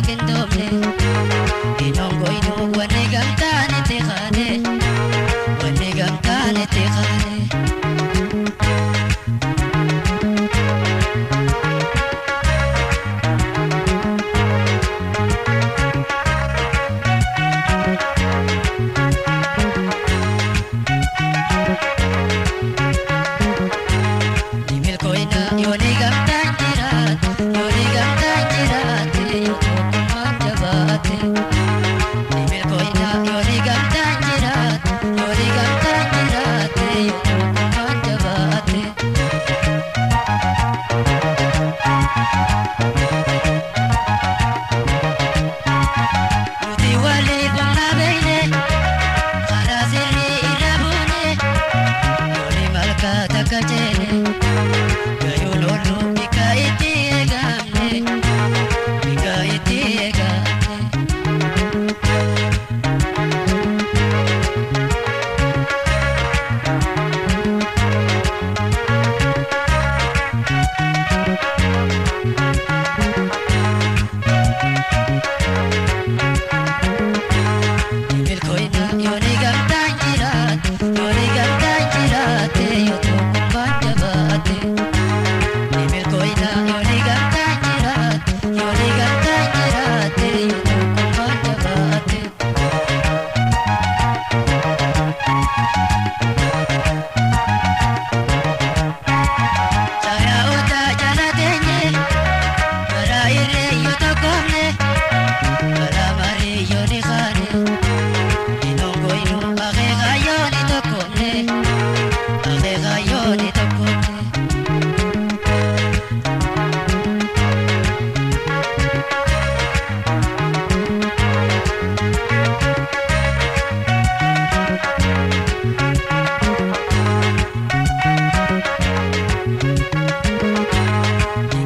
qindoomne, hinongoynu wanni gamtaan itti kaane, wanni gamtaan itti kaane. Nimilkoina yooni gamtaan jiraate, yooni gamtaan jiraate, yoo tokkummaan jabaate. Nimilkoina yooni gamtaan jiraate, yooni gamtaan jiraate, yoo tokkummaan jabaate. Nuti waliif humna beekne, karaa sirrii irra buune, yooni malkaa takka ceene. Gayuun oolu bika itti eegamne, bika itti eegamne. Milkoina yooni gamtaan jiraate, yooni gamtaan jiraate, yoo tokkummaan jabaate. Milkoina yooni gamtaan jiraate, yooni gamtaan jiraate, yoo tokkummaan jabaate. Caayaa odaa jala teenye, karaa irree yoo tokkoomne, karaa marii yoo ni kaane. Inongoynu akeeka yoo ni tokkoomne, akeeka yoo ni tokkoomne.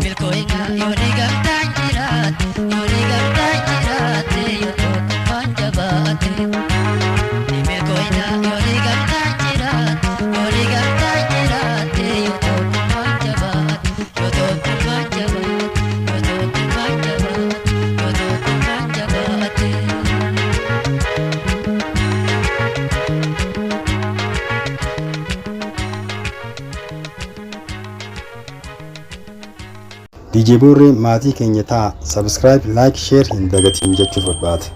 Milkoina yooni gamtaan jiraate, yooni gamtaan jiraate, yoo tokkummaan jabaate. Milkoina yooni gamtaan jiraate, yooni gamtaan jiraate, yoo tokkummaan jabaate, yoo tokkummaan jabaate, yoo tokkummaan jabaate, yoo tokkummaan jabaate. DJ Boorree maatii keenya ta'a. Subscribe, like, share hin dagatiin jechuuf barbaada.